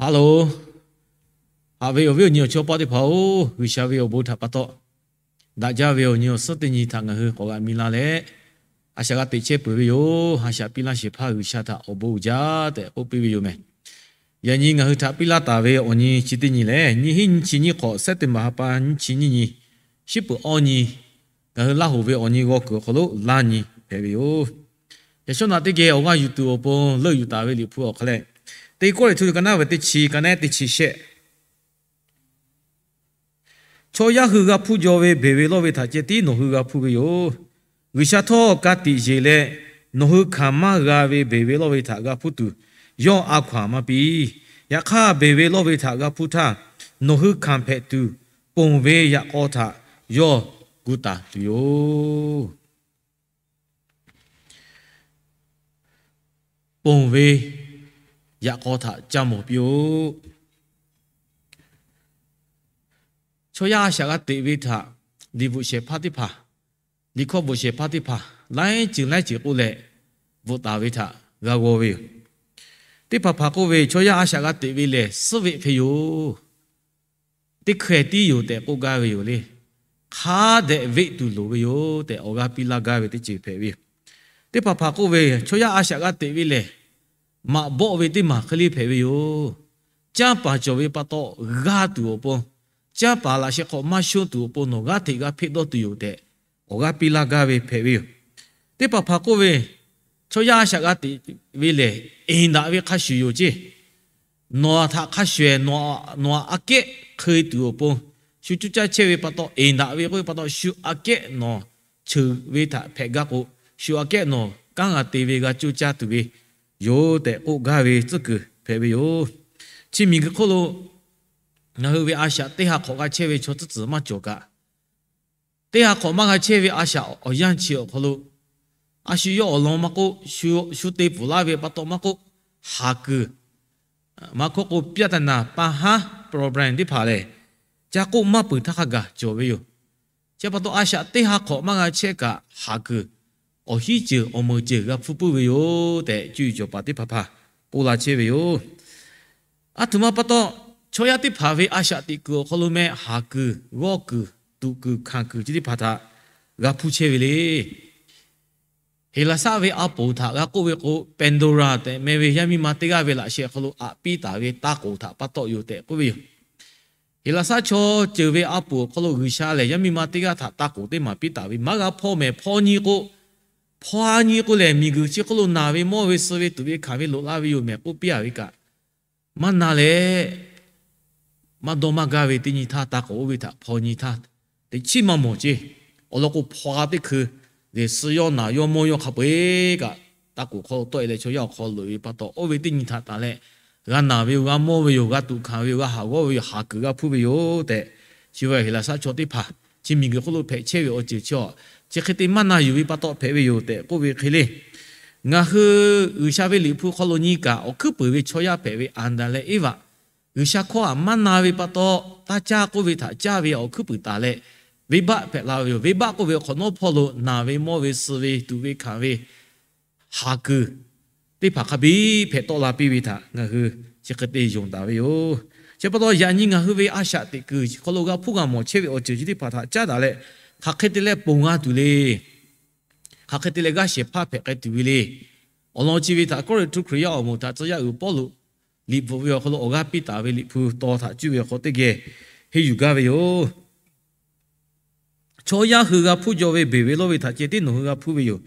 Hello, haꞈ ve awˬ viˉ awˬ nyi awˬ chawˇ paˆ teˇ hpaˍ-oˬ, G'uiˬsha ve awˬ bon htaꞈ pa taw daꞈ jaˇ ve awˬ nyi awˬ suhˉ teˇ nyi htaꞈ ngaˬ hui k'awꞈ g'a mi la leh, a shaꞈ g'a teꞈ chehˇ peuˬ ve yoˬ. A shaꞈ piˇ laˇ shehˍ hpaˇ G'uiˬsha htaꞈ awˬ bon uiˍ jaˇ tehꞈ k'oˆ piˇ ve yoˬ meh. Yaꞈ nyi ngaˬ hui htaꞈ piˇ laˇ taˍ ve awˬ nyi chi teˇ nyi lehˬ, nyiˇ hinˉ nyiˇ chi nyiˇ hk'awꞈ, September ha pa nyiˇ chi nyiˇ nyi, shiˉ peuˬ awˇ nyi, ngaˬ hui Laˇ hoꞈ ve awˬ nyi g'aw kuiˬ awˬ hk'aw lo laˇ nyi hpehꞈ ve yoˬ. Yaꞈ shawˉ naꞈ teˇ geh awˬ g'aˇ yuˬ tuˬ awˬ pon leuˆ yuˬ taˍ ve Liꞈ hpu awˬ hk'aw leh, Teˇ Kawˇrenˍhtuˆ ka naˉ ve teˇ chi, ka naˉ teˇ chi shehˆ. Chaw yaˇ hui g'a hpuˇ jaw ve beˬ ve lawˇ ve htaꞈ ceh tiˉ nawˬ hui g'a hpuˇ ve yoˬ. G'uiˬsha htawˇ ka tiꞈ yeˬ leh, nawˬ hui hkanˍ maˇ g'a ve beˬ ve lawˇ ve htaꞈ g'a hpuˇ tuˬ, yawˇ a hkaw-anˬ maˇ piˇ. Yaꞈ hk'aˇ, beˬ ve lawˇ ve htaꞈ g'a hpuˇ htaˇ, nawˬ hui hkanˍ hpehꞈ tuˬ, ponˬ ve yaꞈ k'aw htaꞈ yawˇ gu taˍ tuˬ yoˬ. Ponˬ ve yaꞈ k'aw htaꞈ caˇ mawˬ piˇ-oˆ. Chaw yaˇ a shaꞈ g'a teꞈ ve htaꞈ liꞈ bvuhꞈ shehˍ hpaˇ teˇ hpaˍ, liꞈ hkawˇ bvuhꞈ shehˍ hpaˇ teˇ hpaˍ laiˉ ceuˬ laiˉ ceuˬ k'oˆ leh bvuhꞈ taˍ ve htaꞈ g'a g'aw ve yoˬ. Teˇ hpaˍ hpaˍ k'oˆ ve, chaw yaˇ a shaꞈ g'a teꞈ ve lehˬ, suhˉ veˆ hk'e yoˬ. Teˇ hkeh tiˉ yoˬ tehꞈ k'oˆ gaˇ ve yoˬ le. Hk'a dehꞈ veˆ tuˬ loˍ ve yoˬ tehꞈ awˬ g'aˇ piˇ laˇ gaˇ ve teˇ ceuˬ hpehꞈ ve yoˬ. Teˇ hpaˍ hpaˍ k'oˆ ve, chaw yaˇ a shaꞈ g'a teꞈ ve lehˬ, maꞈ bawˆ ve teˇ maˬ hk'e le hpehꞈ ve yoˬ. Canˇ paˍ cawˬ ve pa taw g'aˇ tuˬ awˬ pon, canˇ paˍ laꞈ sheh hk'aw maˇ shonˇ tuˬ awˬ pon nawˬ g'aˇ hteꞈ g'a hpeˆ dawˇ tuˬ yoˬ tehꞈ awˬ g'aˇ piˇ laˇ gaˇ ve hpehꞈ ve yoˬ. Teˇ hpaˍ hpaˍ k'oˆ ve, chaw yaˇ a shaꞈ g'a teꞈ ve lehˬ, eˍ daꞈ ve hk'a shuˍ yoˬ ceˇ. Nawˬ htaꞈ hk'a shuˍ-eˬ, nawˬ htaꞈ aꞈ kehˉ hk'e tuˬ awˬ pon, shu cuˇ caˇ chehˇ ve pa taw eˍ daꞈ ve k'oˆ ve pa taw, shu aꞈ kehˉ nawˬ cheuˬ ve htaꞈ hpehꞈ gaˇ k'o, shu aꞈ kehˉ nawˬ kanˉ g'a te ve g'a cuˇ caˇ tuˬ ve yoˬ tehꞈ k'oˆ gaˇ ve tcuhˉ kuiˬ hpehꞈ ve yoˬ. Chi miˬguiˬ hk'oˆ lo ngaˬ hui ve a shaꞈ teˇ ha hk'awꞈ g'a chehˇ ve chaw tcuhˉ tcuhˬ maˇ cawˬ kaꞈ, teˇ ha hk'awꞈ maˇ g'a chehˇ ve a shaꞈ awˬ yanˇ chi awˬ hk'aw lo, a shu yawˇ awˬ lawn maˇ k'oˆ, shu te pfuhˍ laˇ ve pa taw maˇ k'oˆ, haˍ kuiˬ, maˇ k'oˆ k'o ပြဿနာ pa haˉ ပရၢ teˇ hpaˍ lehˬ, ca k'oˆ maˇ peuˬ htaˇ hk'a gaˬ cawˬ ve yoˬ. Chi pa taw a shaꞈ teˇ ha hk'awꞈ maˇ g'a chehˇ kaꞈ, haˍ kuiˬ awˬ hinˉ ceuˬ awˬ meunˍ ceuˬ g'a hpuˇ puiˉ ve yoˬ tehꞈ, cuˇ yiˍ cawˬ paˍ teˇ hpaˍ hpaˍ k'oˆ la chehˇ ve yoˬ. Aˬ htoꞈ ma pa taw, chaw yaˇ teˇ hpaˍ ve a shaꞈ teꞈ kuiˬ awˬ hk'aw lo meh, haˍ kuiˬ, g'awˇ kuiˬ, tuꞈ kuiˬ, hkanˍ kuiˬ chi teˇ hpaˍ htaꞈ g'a hpuˇ chehˇ ve le. Heˍlaˍsaˆ ve a poˍ htaꞈ g'a k'oˆ ve k'o, Pandora tehꞈ meh ve yaˇ miˇ ma teˇ g'aˇ ve laꞈ sheh hk'aw lo aꞈ piˇ taˍ ve taˇ k'oˍ htaꞈ pa taw yoˬ tehꞈ k'oˆ ve yoˬ. Heˍlaˍsaˆ chaw ceuˬ ve a poˍ awˬ hk'aw lo G'uiˬsha lehˬ, yaˇ miˇ ma teˇ g'aˇ htaꞈ taˇ k'oˍ teˇ maˬ piˇ taˍ ve, maˇ g'a hpawˇ mehˍ, hpawˇ nyi k'o, hpawˇ nyi k'o lehˬ, miˬguiˬ chi hk'oˆ lo naˬ ve mawˇ ve suh ve tuꞈ ve hkanˍ ve loꞈ la ve yoˬ mehˍ k'oˆ piˇ a ve kaꞈ, maˇ na leh, maˇ dawˇ maˇ gaˇ ve teˇ nyi htaˇ, taˇ k'oˍ oˇ ve htaꞈ hpawˇ nyi htaˇ, teꞈ chiˉ maˇ mawˬ ceˇ. Awˬ lawn k'o, hpawˇ teˇ hkui lehˬ, suh yawˇ naˬ yawˇ mawˇ yawˇ hk'a peu-eˬ kaꞈ, taˇ k'oˍ hk'aw lo tawˆ e leh chaw yaˇ awˬ hk'aw loꞈ ve pa taw, oˇ ve teˇ nyi htaꞈ tanˬ leh, g'a naˬ ve yoˬ, g'a mawˇ ve yoˬ, g'a tuꞈ hkanˍ ve yoˬ, g'a haˍ g'awˇ ve yoˬ, haˍ kuiˬ g'a hpuˇ ve yoˬ tehꞈ, chi ve Heˍlaˍsaˆ chaw teˇ hpaˍ chi miˬguiˬ hk'oˆ lo hpehꞈ chehˇ ve awˬ ceuˬ chi, chi hk'e te maˇ na yuˬ ve pa taw hpehꞈ ve yoˬ tehꞈ k'oˆ ve hk'e le. Ngaˬ hui G'uiˬsha ve Liꞈ hpu hk'aw lo nyi kaꞈ, awˬ hkuiˉ puiˍ ve chaw yaˇ hpehꞈ ve Aˍdanˍ leh Eˇvaꞈ, G'uiˬsha hkawˇ htaꞈ maˇ na ve pa taw, taˇ caˇ k'oˆ ve htaꞈ caˇ ve awˬ hkuiˉ puiˍ taˍ leh, venˇbaˆ hpehꞈ la ve yoˬ. Venˇbaˆ k'oˆ ve awˬ hk'awꞈ nawˉ hpawˇ lo naˬ ve mawˇ ve suh ve tuꞈ ve hkanˍ ve haˍ kuiˬ teˇ hpaˍ hk'a biˇ hpehꞈ tawˆ la piˇ ve htaꞈ ngaˬ hui chi hk'e te yonˍ taˍ ve yoˬ. Chi pa taw, yaꞈ nyi ngaˬ hui ve a shaꞈ teꞈ kuiˬ hk'aw lo g'a hpuˇ g'a mawˬ chehˇ ve awˬ ceuˬ chi teˇ hpaˍ htaꞈ caˉ daꞈ leh, hk'aˬ hk'e te leh ponˬ g'a tuˬ le. Hk'aˬ hk'e te leh g'aˇ shehˍ hpaˇ hpehꞈ k'ai tuˬ ve le. Awˬ lawn chi ve htaꞈ Kawˇrenˍhtuˆ Hkriꞈ yaˇ awˬ moˍ htaꞈ tcuh yaˇ uiˍ Pawˇluꞈ liꞈ bvuhꞈ ve awˬ hk'aw lo awˬ g'aˇ piˇ taˍ ve Liꞈ hpu taw htaꞈ cuˇ ve awˬ hk'aw teˇ geh henˇ yuˬ gaˇ ve yoˬ. Chaw yaˇ hui g'a hpuˇ jaw ve beˬ ve lawˇ ve htaꞈ ceh tiˉ nawˬ hui g'a hpuˇ ve yoˬ.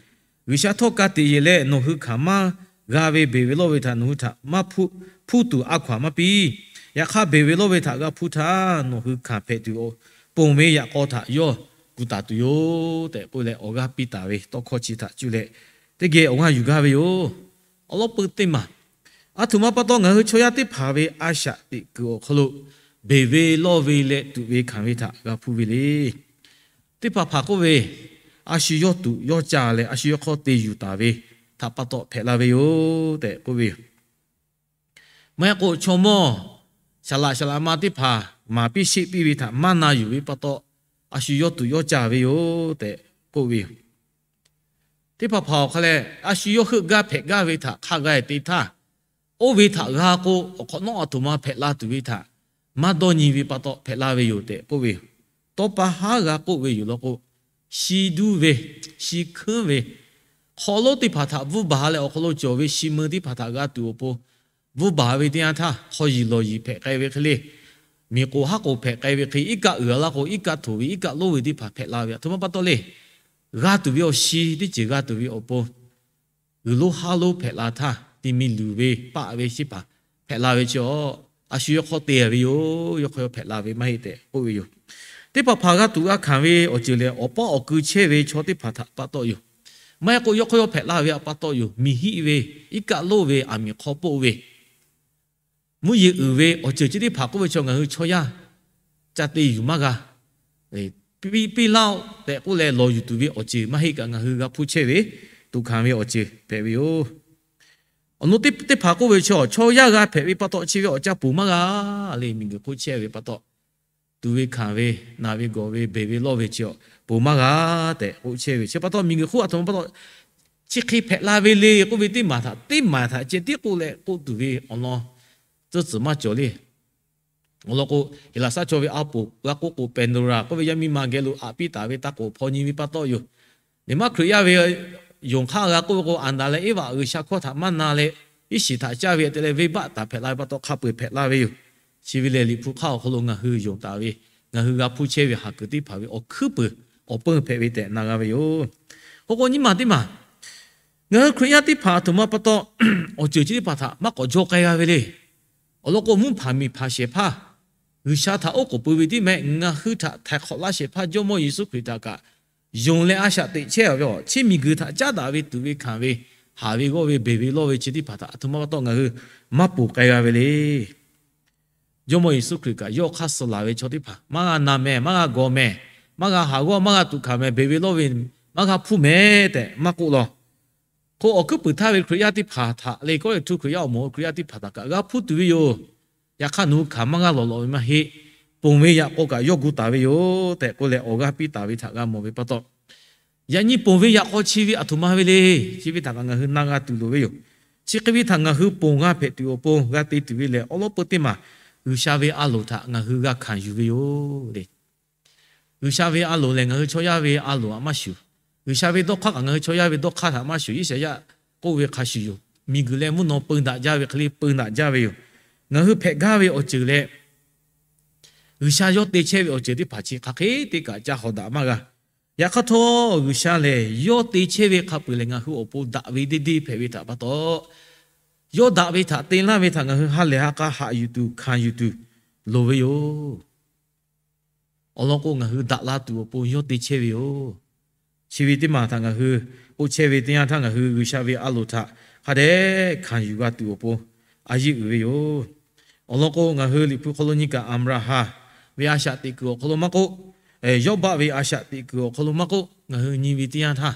G'uiˬsha htawˇ ka tiꞈ yeˬ leh, nawˬ hui hkanˍ maˇ g'a ve beˬ ve lawˇ ve htaꞈ nawˬ hui htaꞈ maˇ hpuˇ, hpuˇ tuˬ a hkaw-anˬ maˇ piˇ. Yaꞈ hk'aˇ, beˬ ve lawˇ ve htaꞈ g'a hpuˇ htaˇ, nawˬ hui hkanˍ hpehꞈ tuˬ ponˬ ve yaꞈ k'aw htaꞈ yawˇ gu taˍ tuˬ yoˬ tehꞈ k'oˆ leh, awˬ g'aˇ piˇ taˍ ve tawˇ hkawˇ chi htaꞈ cuˇ leh, teˇ geh awˬ g'aˇ yuˬ gaˇ ve yoˬ. Awˬ lawn peu teˇ maˬ, aˬ htoꞈ ma pa taw ngaˬ hui chaw yaˇ teˇ hpaˍ ve a shaꞈ teꞈ kuiˬ awˬ hk'aw lo beˬ ve lawˇ ve leh tuꞈ ve hkanˍ ve htaꞈ g'a hpuˇ ve le. Teˇ hpaˍ hpaˍ k'oˆ ve, a shu yawˇ tuꞈ yawˇ caˇ leh a shu yawˇ hk'aw te yuˬ taˍ ve htaꞈ pa taw hpehꞈ la ve yoˬ tehꞈ k'oˆ ve yoˬ. Maˇ heˆ k'o, chaw mawˇ saˍ laꞈ saˍ laꞈ ma teˇ hpaˍ maˍ piˇ sheˆ piˇ ve htaꞈ maˇ na yuˬ ve pa taw, a shu yawˇ tuꞈ yawˇ caˇ ve yoˬ tehꞈ k'oˆ ve yoˬ. Teˇ hpaˍ hpaˍ awˬ hk'a leh, a shu yawˇ heuˆ gaˇ hpehꞈ gaˇ ve htaꞈ hk'a g'a-e te htaˇ, Oˇ ve htaꞈ g'a k'o, awˬ hk'awꞈ nawˉ aˬ htoꞈ ma hpehꞈ la tuˬ ve htaꞈ maˇ dawˇ nyi ve pa taw hpehꞈ la ve yoˬ tehꞈ k'oˆ ve yoˬ. Tawˇ pa haˉ g'a k'oˆ ve yoˬ law k'o, shi duˇ ve, shi hkuiˉ ve, hk'aw lonˉ teˇ hpaˍ htaꞈ bvuhˇ baˬ leh awˬ hk'aw lo cawˬ ve shi meuˇ teˇ hpaˍ htaꞈ g'a tuˬ awˬ pon, bvuhˇ baˬ ve teˇ yanˇ htaˇ hk'aw yiˍ lawˬ yiˍ hpehꞈ k'ai ve hk'e le, miˬ k'oˍ haˉ k'oˍ hpehꞈ k'ai ve hk'e, iˉ kaˆ uiˍ a laˇ k'o, iˉ kaˆ htoꞈ ve iˉ kaˆ lonˉ ve teˇ hpaˍ hpehꞈ la ve aˬ htoꞈ ma pa taw le. G'a tuˬ ve awˬ shi teˇ ceuˬ g'a tuˬ ve awˬ pon, g'uiˬ lonˉ haˉ lonˉ hpehꞈ la htaˇ, ti mi luˬ ve paˆ ve teˇ hpaˍ hpehꞈ la ve chi a, a shu yawˇ hk'aw te ve yoˬ. Yawˇ hk'aw yawˇ hpehꞈ la ve maˇ heˆ tehꞈ k'oˆ ve yoˬ. Teˇ hpaˍ hpaˍ g'a tuˬ g'a hkanˍ ve awˬ ceuˬ lehˬ, awˬ paˉ awˬ kui chehˇ ve chaw teˇ hpaˍ htaꞈ pa taw yoˬ. Maˇ heˆ k'o, yawˇ hk'aw yawˇ hpehꞈ la ve htaꞈ pa taw yoˬ. Miˬ hiˆ ve, iˉ kaˆ lonˉ ve, aˬ miˍ hk'aw poˆ ve, mvuhˇ yeˬ uiˍ ve awˬ ceuˬ chi teˇ hpaˍ k'oˆ ve chi ngaˬ hui chaw yaˇ ca te yuˬ maˇ g'a. Piˇ laˇ-oˆ tehꞈ k'oˆ leh lawˬ yuˬ tuˬ ve awˬ ceuˬ maˇ heˆ kaꞈ, ngaˬ hui g'a hpuˇ chehˇ ve, tuꞈ hkanˍ ve awˬ ceuˬ hpehꞈ ve yoˬ. Awˬ nu teˇ hpaˍ k'oˆ ve chi, chaw yaˇ g'a hpehꞈ ve pa taw chi ve awˬ caˇ ponˬ maˇ g'a le. Miˬ guiˬ hk'oˆ chehˇ ve pa taw, tuꞈ ve hkanˍ ve, naˬ ve gawˬ ve, beˬ ve lawˇ ve chi ponˬ maˇ g'a tehꞈ k'oˆ chehˇ ve chi pa taw, miˬ guiˬ hk'oˆ aˬ htoꞈ ma pa taw chi hk'e hpehꞈ la ve le k'oˆ ve teˇ maˬ htaꞈ teˇ maˬ htaꞈ ceh tiˉ k'oˆ leh k'oˆ tuˬ ve awˬ lawn tcuhˇ tcuhˍ maˇ cawˬ le. Awˬ lawn k'o, Heˍlaˍsaˆ chaw ve a poˍ g'a k'oˆ k'o, Pandora k'oˆ ve yaˇ miˇ ma geh lo aꞈ piˇ taˍ ve taˇ k'oˍ hpaw nyi ve pa taw yoˬ. Liꞈ maˇ Hkriꞈ yaˇ ve yonˍ hk'aˇ g'a k'oˆ ve k'o, Aˍdanˍ leh Eˇvaꞈ G'uiˬsha hkawˇ htaꞈ maˇ na leh, iˉ shiˍ htaꞈ caˇ ve te leh venˇbaˆ taˍ hpehꞈ la ve pa taw hk'a peu-eˬ hpehꞈ la ve yoˬ. Chi ve lehˬ, Liꞈ hpu hk'aˇ awˬ hk'aw lo ngaˬ hui yonˍ taˍ ve, ngaˬ hui g'a hpuˇ chehˇ ve haˍ kuiˬ teˇ hpaˍ ve awˬ hkuiˉ puiˍ, awˬ peunˇ hpehꞈ ve tehꞈ na g'a ve yoˬ. K'o k'o nyiˇ maˬ teˇ maˬ, ngaˬ hui Hkriꞈ yaˇ teˇ hpaˍ aˬ htoꞈ ma pa taw, awˬ ceuˬ chi teˇ hpaˍ htaꞈ maˇ k'awꞈ jaw k'ai g'a ve le. Awˬ lawn k'o, mvuhˇ hpanˍ miˬ hpanˍ shehˍ hpaˇ G'uiˬsha htaꞈ oˉ k'oˍ pui ve tiˉ mehˆ, ngaˬ hui htaꞈ htaiˍ hk'awꞈ laˇ shehˍ hpaˇ Jawˇmawˇ Yeˍsuˆ Hkriꞈ htaꞈ kaꞈ yonˍ leh a shaꞈ teꞈ chehˇ ve awˬ chi miˬ guiˬ htaꞈ caˉ daꞈ ve tuꞈ ve hkanˍ ve, haˍ ve g'awˇ ve, beˬ ve lawˇ ve chi teˇ hpaˍ htaꞈ aˬ htoꞈ ma pa taw ngaˬ hui maˇ ponˬ k'ai g'a ve le. Jawˇmawˇ Yeˍsuˆ Hkriꞈ kaꞈ yawˇ hk'aˇ suh laˬ ve chaw teˇ hpaˍ maˇ g'a na meh, maˇ g'a gawˬ meh, maˇ g'a haˍ g'awˇ, maˇ g'a tuꞈ hkanˍ meh, beˬ ve lawˇ ve maˇ g'a hpuˇ meh tehꞈ maˇ k'oˆ law. K'o, awˬ hkuiˉ puiˍ htaˇ ve Hkriꞈ yaˇ teˇ hpaˍ htaꞈ le, Kawˇrenˍhtuˆ Hkriꞈ yaˇ awˬ moˍ Hkriꞈ yaˇ teˇ hpaˍ htaꞈ kaꞈ g'a hpuˇ tuˬ ve yoˬ. Yaꞈ hk'aˇ nawˬ hui hkanˍ maˇ g'a lawˬ lawꞈ ve maˇ heˆ. Ponˬ ve yaꞈ k'aw kaꞈ yawˇ gu taˍ ve yoˬ tehꞈ k'oˆ leh awˬ g'aˇ piˇ taˍ ve htaꞈ g'a mawˬ ve pa taw, yaꞈ nyi ponˬ ve yaꞈ k'aw chi ve aˬ htoꞈ ma ve le. Chi ve htaꞈ kaꞈ ngaˬ hui na g'a tuˬ loˍ ve yoˬ. Chi hk'e ve htaꞈ ngaˬ hui ponˬ g'a hpehꞈ tuˬ awˬ pon g'a te tuˬ ve lehˬ, awˉ lawˉ peu teˇ maˬ G'uiˬsha ve a loˍ htaꞈ ngaˬ hui g'a hkanˍ yuˬ ve yoˬ le. G'uiˬsha ve a loˍ lehˬ, ngaˬ hui chaw yaˇ ve a loˍ htaꞈ maˇ shuˍ. G'uiˬsha ve dawˇ hk'aˇ kaꞈ ngaˬ hui chaw yaˇ ve dawˇ hk'aˇ htaꞈ maˇ shuˍ. Iˉsaˍyaˆ k'oˆ ve hk'a shuˍ yoˬ. Miˬ guiˬ leh mvuhˇ naw peu daꞈ jaˇ ve hk'e le peu daꞈ jaˇ ve yoˬ. Ngaˬ hui hpehꞈ gaˇ ve awˬ ceuˬ leh, G'uiˬsha yawˇ te chehˇ ve awˬ ceuˬ teˇ hpaˍ chi hk'aˬ hk'e te kaꞈ ca hawˍ daꞈ maˇ g'a. Yaꞈ hk'aˇ htawˇ, G'uiˬsha lehˬ yawˇ te chehˇ ve hk'a peu-eˬ lehˬ, ngaˬ hui awˬ pon daꞈ ve deˇ deˇ hpehꞈ ve htaꞈ pa taw, yawˇ daꞈ ve htaꞈ te laˇ ve htaꞈ ngaˬ hui ha lehˬ ha k'a haꞈ yuˬ tuˬ hkanˍ yuˬ tuˬ loˍ ve yoˬ. Awˬ lawn k'o, ngaˬ hui daꞈ la tuˬ awˬ pon yawˇ te chehˇ ve yoˬ. Chi ve teˇ maˬ htaꞈ ngaˬ hui k'oˆ chehˇ ve teˇ yanˇ htaˇ, ngaˬ hui G'uiˬsha ve a loˍ htaꞈ hk'a dehꞈ hkanˍ yuˬ g'a tuˬ awˬ pon a yeˇ uiˍ ve yoˬ. Awˬ lawn k'o, ngaˬ hui Liꞈ hpu hk'aw lo nyi kaꞈ Aˍbraˍhanˍ ve a shaꞈ teꞈ kuiˬ awˬ hk'aw lo maˇ k'oˆ, Yawˇbaˆ ve a shaꞈ teꞈ kuiˬ awˬ hk'aw lo maˇ k'oˆ, ngaˬ hui nyi ve teˇ yanˇ htaˇ,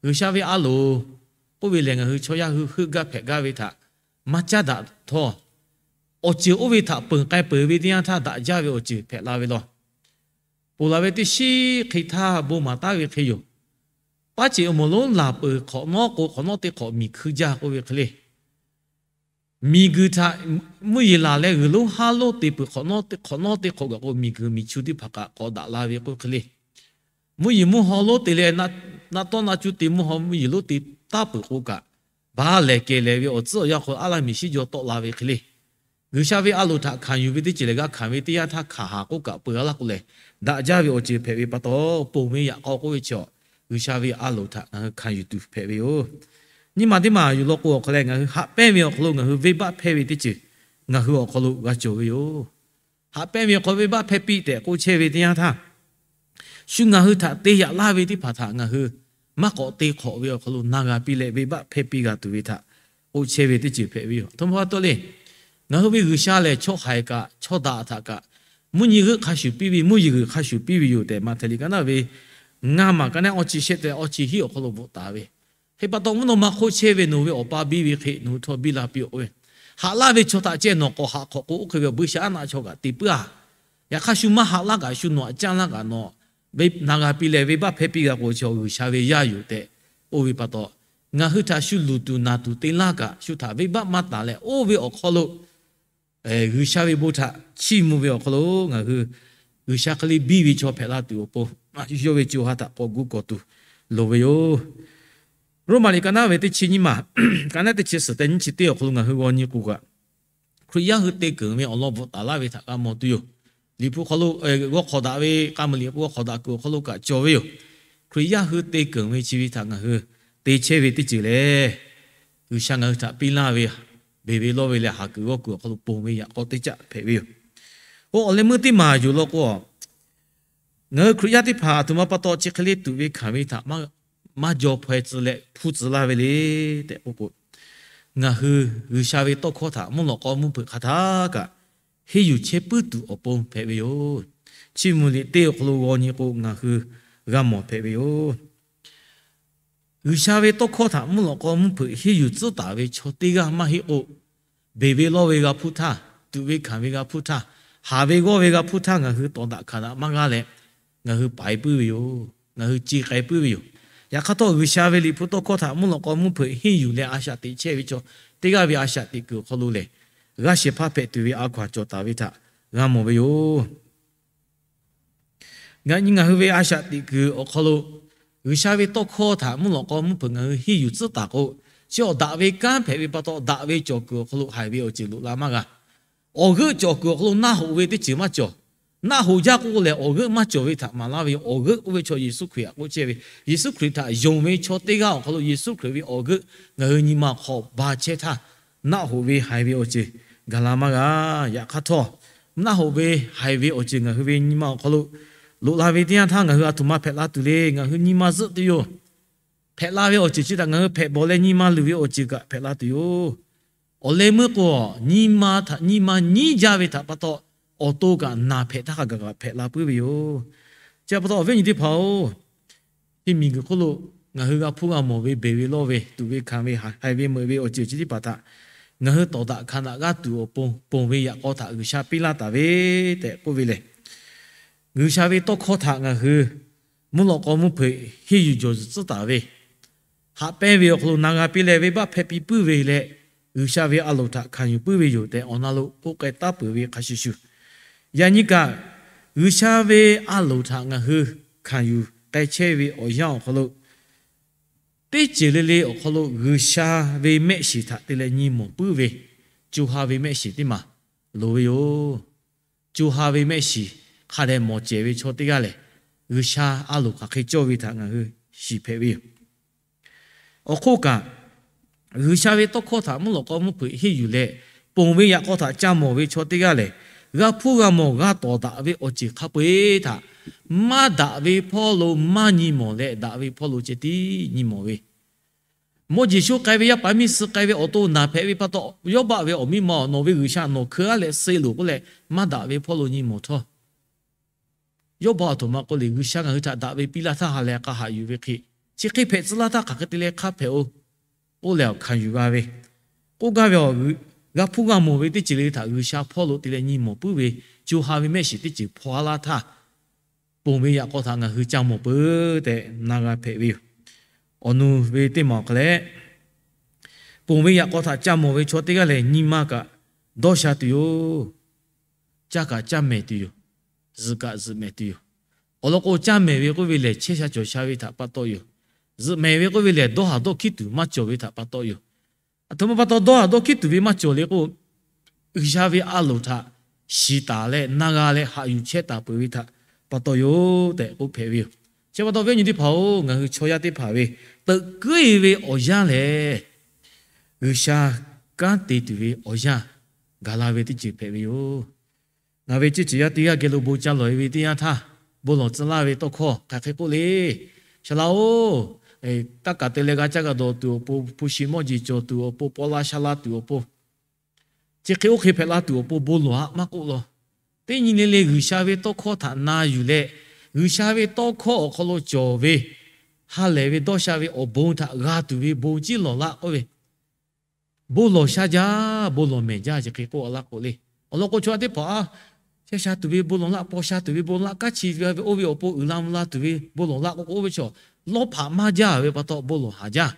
G'uiˬsha ve a loˍ k'oˆ ve lehˬ, ngaˬ hui chaw yaˇ hui heuˆ gaˇ hpehꞈ gaˇ ve htaꞈ maˇ caˉ daꞈ htawˇ, awˬ ceuˬ oˇ ve htaꞈ peunˍ k'ai peuˬ ve teˇ yanˇ htaˇ daꞈ jaˇ ve awˬ ceuˬ hpehꞈ la ve law. Ponˬ laˬ ve teˇ shiˉ hk'e htaˇ bon maˍ taˉ ve hk'e yoˬ. Paˉ ceꞈ awˬ moˍ lonˉ laˬ peuˬ hk'awꞈ nawˉ k'o, hk'awꞈ nawˉ teˇ hk'awꞈ miˬ hkui jaˇ k'oˆ ve hk'e le. Miˬ guiˬ htaꞈ mvuhˇ yeˬ laˬ leh g'uiˬ lonˉ haˉ lonˉ te peuˬ hk'awꞈ nawˉ teˇ hk'awꞈ nawˉ teˇ hk'awꞈ gaˬ k'o, miˬ guiˬ miˬ chu teˇ hpaˍ kaꞈ k'awꞈ daꞈ la ve k'oˆ hk'e le. Mvuhˇ yeˬ mvuhˇ haw lonˉ te leh, naˆ tawˇ naˆ cuˇ te mvuhˇ haw mvuhˇ yeˬ lonˉ te taˍ peuˬ k'o kaꞈ, baˬ lehˬ kehˬ lehˬ ve awˬ tcuhˉ awˬ yanˇ hk'aw lo aˉ laˇ miˬ shiˉ jaw tawˆ la ve hk'e le. G'uiˬsha ve a loˍ htaꞈ hkanˍ yuˬ ve teˇ ceuˬ lehˬ, g'a hkanˍ ve teˇ yanˇ htaˇ hkanˍ haˍ k'oˆ kaꞈ peuˬ a laˇ k'o lehˬ, daꞈ jaˇ ve awˬ ceuˬ hpehꞈ ve pa taw, ponˬ ve yaꞈ k'aw k'oˆ ve chi a, G'uiˬsha ve a loˍ htaꞈ ngaˬ hui hkanˍ yuˬ tuˬ hpehꞈ ve yoˬ. Nyiˇ maˬ teˇ maˬ yuˬ law k'o, awˬ hk'aw leh ngaˬ hui haꞈ pehnˇ ve awˬ hk'aw lo ngaˬ hui venˇbaˆ hpehˇ ve teˇ ceuˬ ngaˬ hui awˬ hk'aw lo g'a cawˬ ve yoˬ. Haꞈ pehnˇ ve awˬ hk'aw lo venˇbaˆ hpehˇ piˇ tehꞈ k'oˆ chehˇ ve teˇ yanˇ htaˇ, shu ngaˬ hui htaꞈ te yaꞈ laˇ ve teˇ hpaˍ htaꞈ ngaˬ hui maˇ k'awꞈ te hk'awꞈ ve awˬ hk'aw lo na g'a piˇ leh, venˇbaˆ hpehˇ piˇ g'a tuˬ ve htaꞈ k'oˆ chehˇ ve teˇ ceuˬ hpehꞈ ve yoˬ. Aˬ htoꞈ ma pa taw le. Ngaˬ hui ve G'uiˬsha lehˬ, chaw haiˬ kaꞈ chaw daꞈ htaꞈ kaꞈ mvuhˇ nyi g'euˆ hk'a shuˍ piˇ ve, mvuhˇ yeˬ g'uiˬ hk'a shuˍ piˇ ve yoˬ tehꞈ, Maꞈhtehˍ liꞈ ka naˆ ve ngaˇ maˬ ka naˆ awˇ chi shehˆ tehꞈ awˇ chi hiˉ awˬ hk'aw lo bvuhꞈ taˍ ve, hk'e pa taw, mvuhˇ naw ma hk'oˆ chehˇ ve nawˬ ve Awˬ pa biˇ ve hk'e nawˬ hui htawˇ biˇ la piˇ-oˆ ve, haꞈ laˇ ve chaw htaꞈ ceh nawˬ k'awꞈ haꞈ hk'awꞈ k'o, oˇ hk'e ve awˬ buiˇshaˆaˉnaˆ chaw kaꞈ te puiˉ-a. Yaꞈ hk'aˇ, shu maˇ haꞈ laˇ kaꞈ, shu nawˬ aꞈ caˇ laˇ kaꞈ nawˬ ve na g'a piˇ leh, venˇbaˆ hpehˇ piˇ g'a k'o, chi G'uiˬsha ve yaˇ yoˬ tehꞈ k'oˆ ve pa taw, ngaˬ hui htaꞈ shu luˬ tuˬ naˬ tuˬ te laˇ kaꞈ, shu htaꞈ venˇbaˆ maˇ taˍ leh oˇ ve awˬ hk'aw lo G'uiˬsha ve bon htaꞈ chiˇ mvuh ve awˬ hk'aw lo ngaˬ hui G'uiˬsha hk'e le biˇ ve chaw hpehꞈ la tuˬ awˬ pon, yawˇ ve co ha htaꞈ k'awꞈ gu kawˍ tuˬ loˍ ve yoˬ. Roˉmaꞈ liꞈ ka naˉ ve teˇ chi nyiˇ maˬ, ka naˉ teˇ chi suhˍ tehꞈ nyiˇ chi teˇ awˬ hk'aw lo ngaˬ hui g'aw nyi k'o kaꞈ, Hkriꞈ yaˇ hui te keunˍ ve awˬ lawn bvuhꞈ taˍ laˇ ve htaꞈ g'a mawˬ tuˬ yoˬ. Liꞈ hpu hk'aw lo g'awˇ hk'awꞈ daꞈ ve, k'a muiˬ liꞈ hpu g'awˇ hk'awꞈ daꞈ kuiˬ awˬ hk'aw lo kaꞈ cawˬ ve yoˬ. Hkriꞈ yaˇ hui te keunˍ ve chi ve htaꞈ ngaˬ hui te chehˇ ve teˇ ceuˬ lehˬ, G'uiˬsha ngaˬ hui htaꞈ piˇ laˇ ve beˬ ve lawˇ ve leh haˍ kuiˬ g'awˇ kuiˬ awˬ hk'aw lo ponˬ ve yaꞈ k'aw teˇ caˆ hpehꞈ ve yoˬ. Oˇ awˬ leh meuˇ teˇ maˬ yoˬ law k'o, ngaˬ hui Hkriꞈ yaˇ teˇ hpaˍ aˬ htoꞈ ma pa taw chi hk'e le tuꞈ ve hkanˍ ve htaꞈ maˇ jaw hpaweh tcuh leh hpuˇ tcuh laˇ ve le tehꞈ k'oˆ k'o, ngaˬ hui G'uiˬsha ve tawˇ hkawˇ htaꞈ mvuhˇ lawꞈ k'aw mvuhˇ hpeuꞈ hk'a htaˇ kaꞈ henˇ yuˬ chehˇ puiˉ tuˬ awˬ pon hpehꞈ ve yoˬ. Chiˇ mvuh liꞈ teˇ awˬ hk'aw lo g'aw nyi k'o ngaˬ hui g'a mawˬ hpehꞈ ve yoˬ. G'uiˬsha ve tawˇ hkawˇ htaꞈ mvuhˇ lawꞈ k'aw mvuhˇ hpeuꞈ henˇ yuˬ tcuhˉ taˍ ve chaw teˇ g'aˇ maˇ heˆ k'o, beˬ ve lawˇ ve g'a hpuˇ htaˇ, tuꞈ ve hkanˍ ve g'a hpuˇ htaˇ, haˍ ve g'awˇ ve g'a hpuˇ htaˇ ngaˬ hui tawˍ daꞈ hkanˍ daꞈ maˇ g'aˇ leh, ngaˬ hui paiˍ puiˉ ve yoˬ. Ngaˬ hui ce k'ai puiˉ ve yoˬ. Yaꞈ hk'aˇ htawˇ, G'uiˬsha ve liꞈ hpu tawˇ hkawˇ htaꞈ mvuhˇ lawꞈ k'aw mvuhˇ hpeuꞈ henˇ yuˬ leh a shaꞈ teꞈ chehˇ ve chaw teˇ g'aˇ ve a shaꞈ teꞈ kuiˬ awˬ hk'aw lo lehˬ, g'aˇ shehˍ hpaˇ hpehꞈ tuˬ ve a hkaw anˬ cawˬ taˍ ve htaꞈ g'a mawˬ ve yoˬ. Ngaˬ nyi ngaˬ hui ve a shaꞈ teꞈ kuiˬ awˬ hk'aw lo G'uiˬsha ve tawˇ hkawˇ htaꞈ mvuhˇ lawꞈ k'aw mvuhˇ hpeuꞈ ngaˬ hui henˇ yuˬ tcuhˉ taˍ k'o, chi awˬ daꞈ ve kanˉ hpehꞈ ve pa taw, daꞈ ve cawˬ kuiˬ awˬ hk'aw lo haiˬ ve awˬ ceuˬ loꞈ la maˇ g'a. Awˬ g'euˆ cawˬ kuiˬ awˬ hk'aw lo naˆ hoꞈ ve teˇ ceuˬ maˇ cawˬ. Naˆ hoꞈ jaˇ k'oˆ lehˬ, awˬ g'euˆ maˇ cawˬ ve htaꞈ maˍ laˇ ve yoˬ. Awˬ g'euˆ k'oˆ ve chaw Yeˍsuˆ Hkriꞈ htaꞈ k'oˆ chehˇ ve. Yeˍsuˆ Hkriꞈ htaꞈ yonˍ ve chaw teˇ g'aˇ awˬ hk'aw lo Yeˍsuˆ Hkriꞈ ve awˬ g'euˆ ngaˬ hui nyi ma awˬ hk'aw ba chehˇ htaˇ, naˆ hoꞈ ve haiˬ ve awˬ ceuˬ gaˬ la maˇ g'a. Yaꞈ hk'aˇ htawˇ, naˆ hoꞈ ve haiˬ ve awˬ ceuˬ ngaˬ hui ve nyi ma awˬ hk'aw lo loꞈ la ve teˇ yanˇ htaˇ, ngaˬ hui aˬ htoꞈ ma hpehꞈ la tuˬ le. Ngaˬ hui nyi ma zuhˆ tuˬ yoˬ. Hpehꞈ la ve awˬ ceuˬ chi htaꞈ ngaˬ hui hpehꞈ bawˬ leh nyi ma luˬ ve awˬ ceuˬ kaꞈ hpehꞈ la tuˬ yoˬ. Awˬ leh meuˇ k'o, nyi ma htaꞈ nyi ma nyiˉ jaˇ ve htaꞈ pa taw, awˬ to kaꞈ naˬ hpehꞈ htaˇ hk'a gaˬ kaꞈ hpehꞈ la puiˉ ve yoˬ. Chi pa taw awˬ viˉ awˬ nyi teˇ hpaˍ-oˬ, chi miˬguiˬ hk'oˆ lo ngaˬ hui g'a hpuˇ g'a mawˬ ve beˬ ve lawˇ ve tuꞈ ve hkanˍ ve haiˬ ve meuꞈ ve awˬ ceuˬ chi teˇ hpaˍ htaꞈ ngaˬ hui tawˍ daꞈ hkanˍ daꞈ g'aˇ tuˬ awˬ pon ponˬ ve yaꞈ k'aw htaꞈ G'uiˬsha piˇ laˇ taˍ ve tehꞈ k'oˆ ve lehˬ, G'uiˬsha ve tawˇ hkawˇ htaꞈ ngaˬ hui mvuhˇ lawꞈ k'aw mvuhˇ hpeuꞈ henˇ yuˬ jawˬ zuhˬ tcuhˉ taˍ ve, haꞈ pehnˇ ve awˬ hk'aw lo na g'a piˇ leh venˇbaˆ hpehˇ piˇ puiˉ ve leh, G'uiˬsha ve a loˍ htaꞈ hkanˍ yuˬ puiˉ ve yoˬ tehꞈ awˬ na lo k'oˆ k'ai taˉ peuˬ ve hk'a shuˍ shuˍ, yaꞈ nyi kaꞈ G'uiˬsha ve a loˍ htaꞈ ngaˬ hui hkanˍ yuˬ k'ai chehˇ ve awˬ yanˇ awˬ hk'aw lo, teˇ ceuˬ le le awˬ hk'aw lo G'uiˬsha ve mehˆ shiˍ htaꞈ te leh nyi mawˬ puiˉ ve co ha ve mehˆ shiˍ teˇ maˬ loˍ ve yoˬ. Co ha ve mehˆ shiˍ hk'a dehꞈ mawˬ cehˬ ve chaw teˇ g'aˇ lehˬ, G'uiˬsha a loˍ hk'aˬ hk'e cawˇ ve htaꞈ ngaˬ hui shiˍ hpehꞈ ve yoˬ. Awˬ hk'oˆ kaꞈ, G'uiˬsha ve tawˇ hkawˇ htaꞈ mvuhˇ lawꞈ k'aw mvuhˇ hpeuꞈ henˇ yuˬ leh, ponˬ ve yaꞈ k'aw htaꞈ ca mawˬ ve chaw teˇ g'aˇ lehˬ, g'a hpuˇ g'a mawˬ g'a tawˍ daꞈ ve awˬ ceuˬ hk'a peu-eˬ htaꞈ maˇ daꞈ ve hpawˇ lo maˇ nyi mawˬ leh, daꞈ ve hpawˇ lo ceh tiˉ nyi mawˬ ve, mawˇ jeˬ sho k'ai ve yaˇ paˍ miˇ suh k'ai ve awˬ to naˬ hpehꞈ ve pa taw, Yawˇbaˆ ve awˬ miˇ ma-oˬ, nawˬ ve G'uiˬsha nawˬ hkeu-a leh suh loˬ k'oˆ leh, maˇ daꞈ ve hpawˇ lo nyi mawˬ htawˇ, Yawˇbaˆ aˬ htoꞈ ma k'oˆ le, G'uiˬsha ngaˬ hui htaꞈ daꞈ ve piˇ laˇ htaˇ ha lehˬ k'a haꞈ yuˬ ve hk'e, chi hk'e hpehꞈ tcuh laˇ htaˇ hk'aˬ hk'e te leh hk'a hpehꞈ-oˬ k'oˆ leh awˬ hkanˍ yuˬ g'a ve, k'oˆ gaˇ ve awˬ, g'a hpuˇ g'a mawˬ ve teˇ ceuˬ le htaꞈ G'uiˬsha hpawˇ lo te leh nyi mawˬ puiˉ ve, co ha ve mehˆ shiˍ teˇ ceuˬ hpaw laˇ htaˇ, ponˬ ve yaꞈ k'aw htaꞈ ngaˬ hui ca mawˬ peuˬ tehꞈ na g'a hpehꞈ ve yoˬ. Awˬ nu ve teˇ maˬ awˬ hk'aw leh, ponˬ ve yaꞈ k'aw htaꞈ ca mawˬ ve chaw teˇ g'aˇ lehˬ, nyi ma kaꞈ dawˇ sha tuˬ yoˬ. Caˇ kaꞈ caˇ mehˍ tuˬ yoˬ. Zuhꞈ kaꞈ zuhꞈ mehˍ tuˬ yoˬ. Awˬ lawn k'o, caˇ mehˍ ve k'oˆ ve lehˬ, chehˇ sha cawˬ sha ve htaꞈ pa taw yoˬ. Zuhꞈ mehˍ ve k'oˆ ve lehˬ, dawˇ haˍ dawˇ hkiˉ tuˬ maˇ cawˬ ve htaꞈ pa taw yoˬ. Aˬ htoꞈ ma pa taw dawˇ haˍ dawˇ hkiˉ tuˬ ve maˇ cawˬ le k'o, G'uiˬsha ve a loˍ htaꞈ shiˍ taˍ leh na g'a leh haꞈ yuˬ chehˇ taˍ peuˬ ve htaꞈ pa taw yoˬ tehꞈ k'oˆ hpehꞈ ve yoˬ. Chi pa taw viˉ nyi teˇ hpaˍ-oˬ, ngaˬ hui chaw yaˇ teˇ hpaˍ ve teuꞈ keuˉ-e ve awˬ yanˇ lehˬ, G'uiˬsha kanˉ te tuˬ ve awˬ yanˇ gaˬ la ve teˇ ceuˬ hpehꞈ ve yoˬ. Ngaˬ ve ceˇ ceuˬ yaˇ teˇ g'aˇ geh lo bon ca lawˬ-e ve teˇ yanˇ htaˇ, bon lawˬ tcuh laˇ ve tawˇ hkawˇ hk'aˬ hk'e k'oˆ le. Shaˍ laꞈ-oˬ, taˇ kaˬ te leh g'a caˇ g'a dawˬ tuˬ awˬ pon, hpu shi mawˇ jeˬ cawˬ tuˬ awˬ pon, paw la sha la tuˬ awˬ pon, chi hk'e oˇ hk'e hpehꞈ la tuˬ awˬ pon bon lawˬ-a maˇ k'oˆ law. Teˇ nyi le le G'uiˬsha ve tawˇ hkawˇ htaꞈ na yuˬ leh, G'uiˬsha ve tawˇ hkawˇ awˬ hk'aw lo cawˬ ve ha lehˬ ve dawˇ sha ve awˬ bon htaꞈ g'a tuˬ ve bon ciˉ lawˬ laˆ k'oˆ ve, bon lawˬ sha jaˇ, bon lawˬ mehˍ jaˇ, chi hk'e k'oˆ-a laˇ k'o le. Awˬ lawn k'o, chaw yaˇ teˇ hpaˍ-a, chehˇ sha tuˬ ve bon lawˬ laˆ, paw sha tuˬ ve bon lawˬ laˆ, kaˉ chi ve oˇ ve awˬ pon uiˍ la mvuh la tuˬ ve bon lawˬ laˆ k'oˆ k'o, oˇ ve chaw lawˇ hpaꞈ maˇ jaˇ ve pa taw bon lawˬ haˍ jaˇ.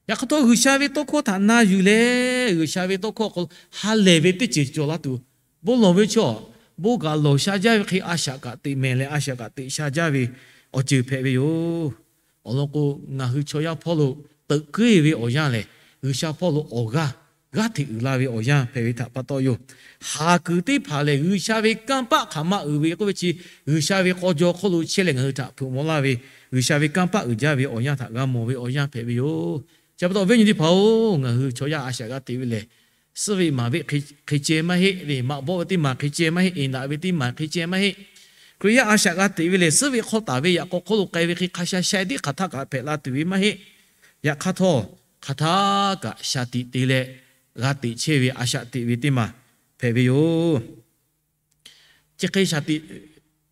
Yaꞈ hk'aˇ htawˇ, G'uiˬsha ve tawˇ hkawˇ htaꞈ na yuˬ leh, G'uiˬsha ve tawˇ hkawˇ hk'aw lo ha lehˬ ve teˇ ceuˬ cawˬ la tuˬ, bon lawˬ ve chaw, bon kaꞈ lawˬ sha jaˇ ve hk'e a shaꞈ kaꞈ teꞈ mehˍ leh a shaꞈ kaꞈ teꞈ sha jaˇ ve awˬ ceuˬ hpehꞈ ve yoˬ. Awˬ lawn k'o, ngaˬ hui chaw yaˇ hpawˇ lo teuꞈ keuˉ ve awˬ yanˇ lehˬ, G'uiˬsha hpawˇ lo awˬ g'aˇ g'aˇ hteꞈ uiˍ la ve awˬ yanˇ hpehꞈ ve htaꞈ pa taw yoˬ. Haˍ kuiˬ teˇ hpaˍ lehˬ, G'uiˬsha ve kanˇ paˆ hk'aˬ ma uiˍ ve k'oˆ ve chi, G'uiˬsha ve k'aw jaw hk'oˆ lo chehˇ leh ngaˬ hui htaꞈ hpeuꞈ maw laˇ ve, G'uiˬsha ve kanˇ paˆ uiˍ jaˇ ve awˬ yanˇ htaꞈ g'a mawˬ ve awˬ yanˇ hpehꞈ ve yoˬ. Chi pa taw, awˬ viˉ awˬ nyi teˇ hpaˍ-oˬ, ngaˬ hui chaw yaˇ a shaꞈ g'a teꞈ ve lehˬ, suhˉ ve maˍ ve hk'e ceh maˇ heˆ le, maꞈ bawˆ ve teˇ maˬ hk'e ceh maˇ heˆ, eˍ naꞈ ve teˇ maˬ hk'e ceh maˇ heˆ. Hkriꞈ yaˇ a shaꞈ g'a teꞈ ve lehˬ, suhˉ ve hk'aw taˍ ve yaꞈ k'aw hk'oˆ lo k'ai ve hk'e hk'a sha sha tiˉ hk'aˬ htaˇ kaꞈ hpehꞈ la tuˬ ve maˇ heˆ. Yaꞈ hk'aˇ htawˇ, hk'aˬ htaˇ kaꞈ shaˍ tiꞈ te leh g'a teꞈ chehˇ ve a shaꞈ teꞈ ve teˇ maˬ hpehꞈ ve yoˬ. Chi hk'e shaˍ tiꞈ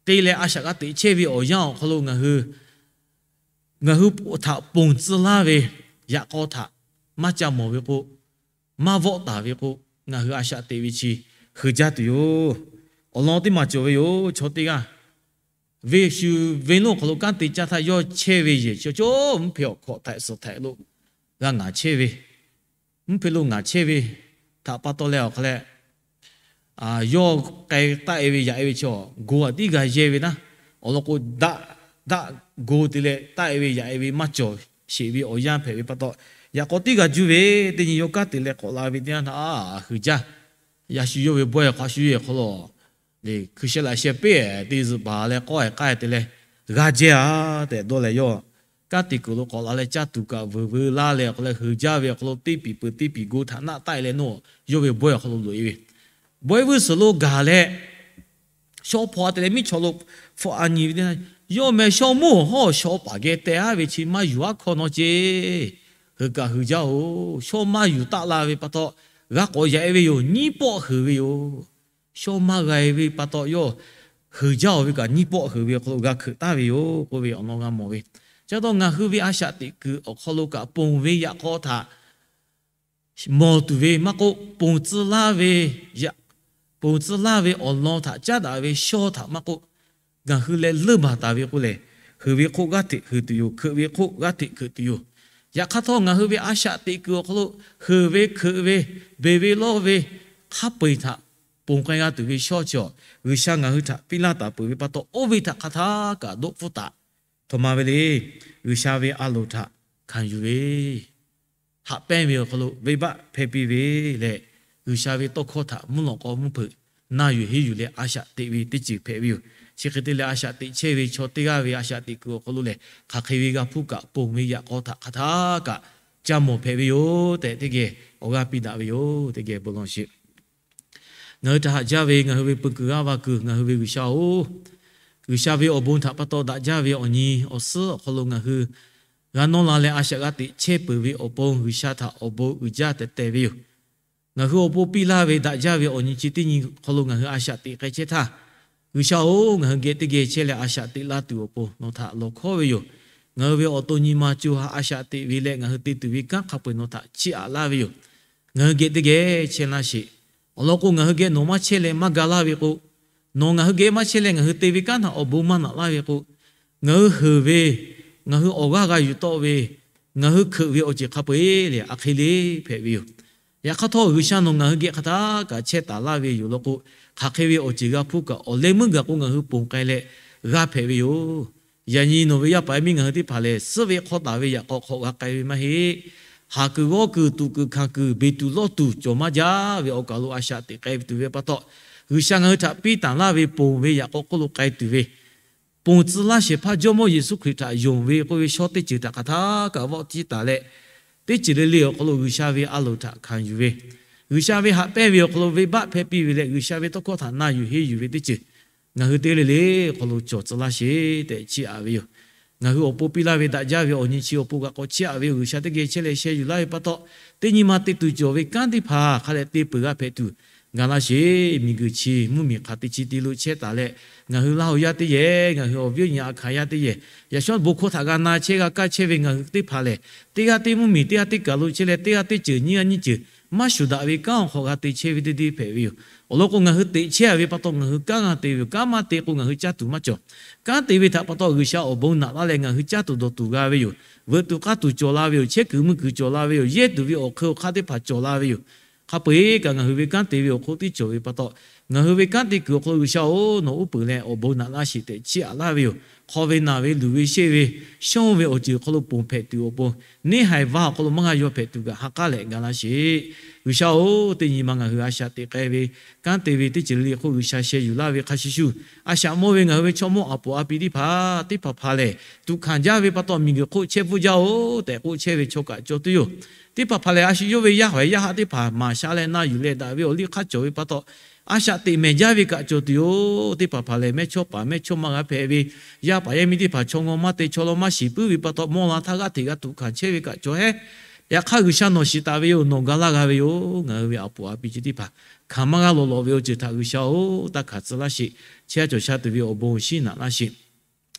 te leh a shaꞈ g'a teꞈ chehˇ ve awˬ yanˇ awˬ hk'aw lo ngaˬ hui, ngaˬ hui htaꞈ ponˬ tcuh laˇ ve yaꞈ k'aw htaꞈ maˇ ca mawˬ ve k'o, maˇ vawˆ taˍ ve k'o, ngaˬ hui a shaꞈ teꞈ ve chi heuˬ jaˇ tuˬ yoˬ. Awˬ lawn teˇ maˬ cawˬ ve yoˬ. Chaw teˇ g'aˇ venˇ shu venˇ lonˉ awˬ hk'aw lo kanˉ te caˇ htaˇ, yawˇ chehˇ ve yehˬ chi cawˇ mvuhˇ hpeh awˬ hkawꞈ htaiꞈ suhˍ htaiꞈ lo g'a ngaˍ chehˇ ve, mvuhˇ hpeh lo ngaˍ chehˇ ve htaꞈ pa taw leh awˬ hk'a leh, yawˇ k'ai taˆ e ve yaꞈ e ve chaw go a tiˉ g'a yehˇ ve naˉ, awˬ lawn k'o, daˆ, daˆ go te leh taˆ e ve yaꞈ e ve maˇ cawˬ sheˍ ve awˬ yanˇ hpehꞈ ve pa taw, yaꞈ k'aw tiˉ g'a juˇ ve, teˇ nyi yawˇ kanˉ te leh k'awꞈ la ve teˇ yanˇ htaˇ, a, heuˬ jaˇ. Yaꞈ shu yawˇ ve bawehˇ hk'a shu yehˬ hk'aw lo le, hkui sheh laꞈ sheh peˇ te zuhꞈ baˬ leh k'awehˬ k'ai te leh, g'a jehˇ a tehꞈ dawˇ leh, yawˇ kanˉ te kuiˬ lo k'awꞈ la leh caˇ tuˬ kaꞈ vuiˬ veu laˇ leh, awˬ hk'a leh heuˬ jaˇ ve awˬ hk'aw lo teˇ piˍ peuˬ teˇ piˍ go htaꞈ naˆ taˆ e leh nawˬ yawˇ ve bawehˇ awˬ hk'aw lo loꞈ e ve, bawehˇ vuiˇ suhˍ lo gaˬ leh, shaw hpaw a te leh miˇ chaw lo hpfuhˆ a nyi ve teˇ, yawˇ meh shaw moˇ hawˉ shaw paˍ geh teh aˉ ve chi maˇ yuˬ aˉ hkawˇ nawˇ ceˇ. Heuˬ kaꞈ heuˬ jaˇ oˬ. Shaw maˇ yuˬ taˆ la ve pa taw, g'a k'awꞈ yaꞈ e ve yoˬ. Nyiˇ pawˆ heuˬ ve yoˬ. Shaw maˇ g'a e ve pa taw, yawˇ heuˬ jaˇ oˬ ve kaꞈ nyiˇ pawˆ heuˬ ve awˬ hk'aw lo g'a hkeuꞈ taˍ ve yoˬ k'oˆ ve awˬ lawn g'a mawˬ ve. Chi pa taw, ngaˬ hui ve a shaꞈ teꞈ kuiˬ awˬ hk'aw lo kaꞈ ponˬ ve yaꞈ k'aw htaꞈ mawˬ tuˬ ve maˇ k'oˆ, ponˬ tcuh laˇ ve, ponˬ tcuh laˇ ve awˬ lawn htaꞈ caˉ daꞈ ve shaw htaꞈ maˇ k'oˆ, ngaˬ hui leh leunˇ baˬ taˍ ve k'o lehˬ, heuˬ ve hk'oˆ g'aˇ hteꞈ heuˬ tuˬ yoˬ. Hkeuꞈ ve hk'oˆ g'aˇ hteꞈ hkeuꞈ tuˬ yoˬ. Yaꞈ hk'aˇ htawˇ, ngaˬ hui ve a shaꞈ teꞈ kuiˬ awˬ hk'aw lo heuˬ ve hkeuꞈ ve, beˬ ve lawˇ ve hk'a peu-eˬ htaꞈ ponˬ k'ai g'a tuˬ ve shaw chaw, G'uiˬsha ngaˬ hui htaꞈ piˇ laˇ taˍ peuˬ ve pa taw, oˇ ve htaꞈ hk'aˬ htaˇ kaꞈ dawˆ pfuhˇ taˍ htaꞈ ma ve le. G'uiˬsha ve a loˍ htaꞈ hkanˍ yuˬ ve, haꞈ pehnˇ ve awˬ hk'aw lo venˇbaˆ hpehˇ piˇ ve leh, G'uiˬsha ve tawˇ hkawˇ htaꞈ mvuhˇ lawꞈ k'aw mvuhˇ hpeuꞈ na yuˬ henˇ yuˬ leh a shaꞈ teꞈ ve teˇ ceuˬ hpehꞈ ve yoˬ. Chi hk'e te leh a shaꞈ teꞈ chehˇ ve chaw teˇ g'aˇ ve a shaꞈ teꞈ kuiˬ awˬ hk'aw lo lehˬ, hk'aˬ hk'e ve g'a hpuˇ kaꞈ ponˬ ve yaꞈ k'aw htaꞈ hk'aˬ htaˇ kaꞈ ca mawˬ hpehꞈ ve yoˬ tehꞈ, teˇ geh awˬ g'aˇ piˇ daꞈ ve yoˬ. Teˇ geh bon lawˬ sheˍ. Ngaˬ hui htaꞈ haꞈ jaˇ ve ngaˬ hui ve peu kuiˬ g'aˇ va kuiˬ ngaˬ hui ve G'uiˬsha-oˬ, G'uiˬsha ve awˬ bon htaꞈ pa taw daꞈ jaˇ ve awˬ nyi awˬ suhˉ awˬ hk'aw lo ngaˬ hui g'a nawˇ la leh a shaꞈ g'a teꞈ chehˇ peuˬ ve awˬ pon G'uiˬsha htaꞈ awˬ bon uiˍ jaˇ tehꞈ tehˬ ve yoˬ. Ngaˬ hui awˬ pon piˇ laˇ ve daꞈ jaˇ ve awˬ nyi chi teˇ nyi hk'aw lo ngaˬ hui a shaꞈ teꞈ k'ai chehˇ htaˇ, G'uiˬsha-oˬ, ngaˬ hui geh teˇ geh chehˇ leh a shaꞈ teꞈ laˇ tuˬ awˬ pon nawˬ htaꞈ lawˬ hkawˉ ve yoˬ. Ngaˬ hui ve awˬ to nyi ma co ha a shaꞈ teꞈ ve leh ngaˬ hui te tuˬ ve kanˉ hk'a peu-eˬ nawˬ htaꞈ chiˇ aꞈ laˇ ve yoˬ. Ngaˬ hui geh teˇ geh chehˇ laˇ sheˍ. Awˬ lawn k'o, ngaˬ hui geh nawˬ maˇ chehˇ leh maˇ ga laˇ ve k'o, nawˬ ngaˬ hui geh maˇ chehˇ leh ngaˬ hui te ve kanˉ htaꞈ awˬ bon maˇ naꞈ laˇ ve k'o, ngaˬ hui heuˬ ve, ngaˬ hui awˬ g'aˇ g'a yuˬ tawˆ ve, ngaˬ hui hkeuꞈ ve awˬ ceuˬ hk'a peu-eˬ lehˬ, a hk'e le hpehꞈ ve yoˬ. Yaꞈ hk'aˇ htawˇ, G'uiˬsha nawˬ ngaˬ hui geh hk'aˬ htaˇ kaꞈ chehˇ taˍ laˇ ve yoˬ. Lawn k'o, hk'aˬ hk'e ve awˬ ceuˬ g'a hpuˇ kaꞈ awˬ leh meuˇ gaˬ k'o ngaˬ hui ponˬ k'ai leh g'a hpehꞈ ve yoˬ. Yaꞈ nyi nawˬ ve yaˇ paˍ yaˇ miˇ ngaˬ hui teˇ hpaˍ lehˬ, suhˉ ve hk'aw taˍ ve yaꞈ k'aw hk'aw g'a k'ai ve maˇ heˆ. Haˍ kuiˬ g'awˇ kuiˬ tuꞈ kuiˬ hkanˍ kuiˬ beˬ tuˬ lawˇ tuˬ cawˬ maˇ jaˇ ve awˬ kaˬ lo a shaꞈ teꞈ k'ai tuˬ ve pa taw, G'uiˬsha ngaˬ hui htaꞈ piˇ taˍ laˇ ve ponˬ ve yaꞈ k'aw hk'oˆ lo k'ai tuˬ ve ponˬ tcuh laˇ shehˍ hpaˇ Jawˇmawˇ Yeˍsuˆ Hkriꞈ htaꞈ yonˍ ve k'oˆ ve shaw teˇ ceuˬ htaꞈ hk'aˬ htaˇ kaꞈ vawˆ tiˇ taˍ leh, teˇ ceuˬ le le awˬ hk'aw lo G'uiˬsha ve a loˍ htaꞈ hkanˍ yuˬ ve, G'uiˬsha ve haꞈ pehnˇ ve awˬ hk'aw lo venˇbaˆ hpehˇ piˇ ve leh G'uiˬsha ve tawˇ hkawˇ htaꞈ na yuˬ henˇ yuˬ ve teˇ ceuˬ ngaˬ hui teˇ g'aˇ le le hk'aw lo cawˬ tcuh laˇ sheˍ tehꞈ chiˇ aꞈ ve yoˬ. Ngaˬ hui awˬ pon piˇ laˇ ve daꞈ jaˇ ve awˬ nyi chi awˬ pon g'a k'awꞈ chiˇ aꞈ ve yoˬ. G'uiˬsha teˇ geh chehˇ leh sheh yuˬ laˇ ve pa taw, teˇ nyi ma te tuˬ cawˬ ve kanˉ teˇ hpaˍ hk'a leh te peuˬ g'a hpehꞈ tuˬ ga laˇ sheˍ. Miˬguiˬ chi mvuhˇmiˬ hk'aˬ teˇ chi te lo chehˇ taˍ leh, ngaˬ hui Laˇ huˍ yaˇ teˇ yehˬ, ngaˬ hui awˬ viˉ awˬ nyi a hkanˍ yaˇ teˇ yehˬ, yaꞈ shawˉ bon hkawˇ htaꞈ g'a na chehˇ g'a kaˇ chehˇ ve ngaˬ hui teˇ hpaˍ lehˬ, teˇ g'aˇ teˇ mvuhˇmiˬ, teˇ g'aˇ teˇ kaˬ lo chehˇ leh teˇ g'aˇ teˇ ceuˬ nyiˇ g'aˇ nyiˇ ceuˬ maˇ shuˍ daꞈ ve kanˉ awˬ hk'aw g'a te chehˇ ve teˇ deˇ hpehꞈ ve yoˬ. Awˬ lawn k'o, ngaˬ hui teꞈ chehˇ a ve pa taw ngaˬ hui kanˉ g'a te ve yoˬ. Kanˉ maˇ te k'o ngaˬ hui caˇ tuˬ maˇ cawˬ. Kanˉ te ve htaꞈ pa taw G'uiˬsha awˬ bon naꞈ laˇ leh ngaˬ hui caˇ tuˬ dawˬ tuˬ g'a ve yoˬ. veuꞈ tuˬ k'aˇ tuˬ cawˬ la ve yoˬ. Chehˇ kuiˬ mui kuiˬ cawˬ la ve yoˬ. Yehˇ tuˬ ve awˬ hk'eun awˬ hk'aˇ teˇ hpaˍ cawˬ la ve yoˬ. Hk'a peu-eˬ kaꞈ ngaˬ hui ve kanˉ te ve awˬ hk'oˆ tiˉ cawˬ ve pa taw, ngaˬ hui ve kanˉ te kuiˬ awˬ hk'aw lo G'uiˬsha-oˬ, nawˬ uˉ peunˍ leh awˬ bon naꞈ laˇ sheˍ tehꞈ chiˇ aꞈ laˇ ve yoˬ. Hk'aw ve naˬ ve luˬ ve sheˆ ve, shonˇ ve awˬ ceuˬ awˬ hk'aw lo ponˬ hpehꞈ tuˬ awˬ pon, neˇ haiˬ vaˇ awˬ hk'aw lo maˇ g'a yaw hpehꞈ tuˬ kaꞈ ha k'aˉ leh ga laˇ sheˍ. G'uiˬsha-oˬ, teˇ nyi ma ngaˬ hui a shaꞈ teꞈ k'ai ve, kanˉ te ve teˇ ceuˬ le le hk'oˆ G'uiˬsha sheh yuˬ laˇ ve hk'a shuˍ shuˍ, a shaꞈ mawˇ ve ngaˬ hui ve chaw mawˇ aˬ poˍ a pi teˇ hpaˍ teˇ hpaˍ hpaˍ lehˬ, tuꞈ hkanˍ jaˇ ve pa taw miˬguiˬ hk'oˆ chehˇ bvuhˇ jaˇ-oˬ tehꞈ k'oˆ chehˇ ve chaw kaꞈ cawˬ tuˬ yoˬ. Teˇ hpaˍ hpaˍ lehˬ, a shu yawˇ ve yaˇ hawehˬ yaˇ haˆ teˇ hpaˍ maˍ sha leh na yuˬ leh daꞈ ve awˬ liˇ hk'aˇ cawˬ ve pa taw, a shaꞈ teꞈ mehˍ jaˇ ve kaꞈ cawˬ tuˬ yoˬ. Teˇ hpaˍ hpaˍ lehˬ, mehˇchawˇ paˍ mehˇchawˇma g'a hpehꞈ ve, yaˇ paˍ yaˇ miˇ teˇ hpaˍ chaw ngaw maˇ te, chaw law maˇ shiˍ puiˉ ve pa taw, mawˇ la htaˇ g'aˇ hteꞈ g'a tuꞈ hkanˍ chehˇ ve kaꞈ cawˬ hehˉ. Yaꞈ hk'aˇ, G'uiˬsha nawˬ shiˍ taˍ ve yoˬ. Nawˬ ga laˇ g'a ve yoˬ. Ngaˬ hui ve aˬ poˍ a pi chi teˇ hpaˍ hkanˍ maˇ g'a lawꞈ lawꞈ ve awˬ ceuˬ htaꞈ G'uiˬsha-oˬ, taˇ hkanˍ tcuh laˇ sheˍ. Chehˇ sha cawˬ sha tuˬ ve awˬ bon awˬ shinˉ naꞈ laˇ sheˍ.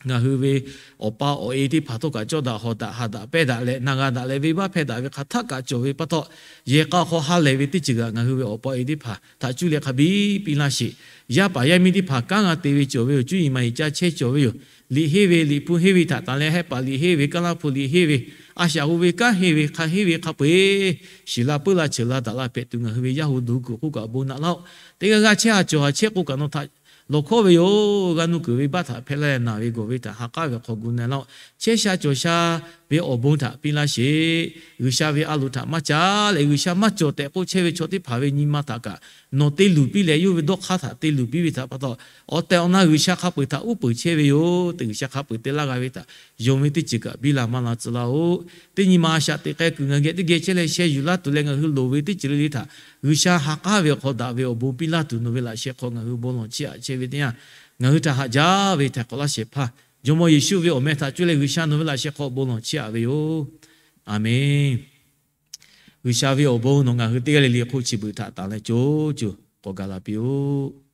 Ngaˬ hui ve awˬ pa awˬ e teˇ hpaˍ htawˇ kaꞈ cawˇ daꞈ hawˍ daꞈ ha daꞈ pehnˇ daꞈ leh na g'a daꞈ leh venˇbaˆ hpehˇ daꞈ ve hk'aˬ htaˆ kaꞈ cawˬ ve pa taw, yehˬ k'a awˬ hk'aw ha lehˬ ve teˇ ceuˬ kaꞈ ngaˬ hui ve awˬ pa awˬ e teˇ hpaˍ htaꞈ cuˇ leh hk'a biˇ piˇ laˇ sheˍ. Yaˇ paˍ yaˇ miˇ teˇ hpaˍ kanˉ g'a te ve cawˬ ve yoˬ. Cuˇ yiˍ maˍ yiˍ caˇ chehˇ cawˬ ve yoˬ. Liꞈ henˇ ve, liꞈ hpu henˇ ve htaꞈ tanˬ leh hehˆ paˍ liꞈ henˇ ve, kaˇ laˇ hpu liꞈ henˇ ve, a shaꞈ g'oˇ ve kanˉ henˇ ve, hk'a henˇ ve hk'a peu-eˬ shiˍ la puiˉ la cheuˬ la daꞈ la hpehꞈ tuˬ, ngaˬ hui ve yaˇ hu duˬ kuiˬ k'oˆ kaꞈ bon naꞈ laˇ-oˆ. Teˇ g'aˇ g'aˇ chehˇ ha cawˬ ha chehˇ k'o kaꞈ nawˬ htaꞈ lawˬ hkawˉ ve yoˬ. G'a nuˇ kuiˬ ve baˆ htaꞈ hpehˇ laˇ leh naˬ ve gawˬ ve htaꞈ ha k'aˉ ve hk'aw gu na laˇ-oˆ. Chehˇ sha cawˬ sha ve awˬ bon htaꞈ piˇ laˇ sheˍ. G'uiˬsha ve a loˍ htaꞈ maˇ ca leh, G'uiˬsha maˇ cawˬ tehꞈ k'oˆ chehˇ ve chaw teˇ hpaˍ ve nyi ma htaꞈ kaꞈ nawˬ te luˬ piˇ leh, yawˇ ve dawˇ hk'aˇ htaꞈ te luˬ piˇ ve htaꞈ pa taw, awˬ tehˬ awˬ na G'uiˬsha hk'a peu-eˬ htaꞈ uˉ peunˍ chehˇ ve yoˬ tehꞈ, G'uiˬsha hk'a peu-eˬ te laˇ g'a ve htaꞈ yonˍ ve teˇ ceuˬ kaꞈ biˇ la maˇ la tcuh laˇ-oˆ. Teˇ nyi ma a shaꞈ teꞈ k'ai kuiˬ ngaˬ geh teˇ geh chehˇ leh sheh yuˬ laˇ tuˬ leh, ngaˬ hui loˍ ve teˇ ceuˬ le le htaꞈ G'uiˬsha ha k'aˉ ve awˬ hk'aw daꞈ ve awˬ bon piˇ laˇ tuˬ, nawˬ ve laꞈ sheh hk'aw ngaˬ hui bon lawˬ chiˇ aꞈ chehˇ ve teˇ yanˇ, ngaˬ hui htaꞈ haꞈ jaˇ ve htaiˍ hk'awꞈ laˇ shehˍ hpaˇ Jawˇmawˇ Yeˍsuˆ ve awˬ meh htaꞈ cuˇ leh G'uiˬsha nawˬ ve laꞈ sheh hk'aw bon lawˬ chiˇ aꞈ ve yoˬ. Aˬmenˍ. G'uiˬsha ve awˬ bon nawˬ ngaˬ hui teˇ g'aˇ le le hk'oˆ chi beuꞈ htaꞈ tanˬ leh co co k'awꞈ gaˬ la piˇ-oˆ.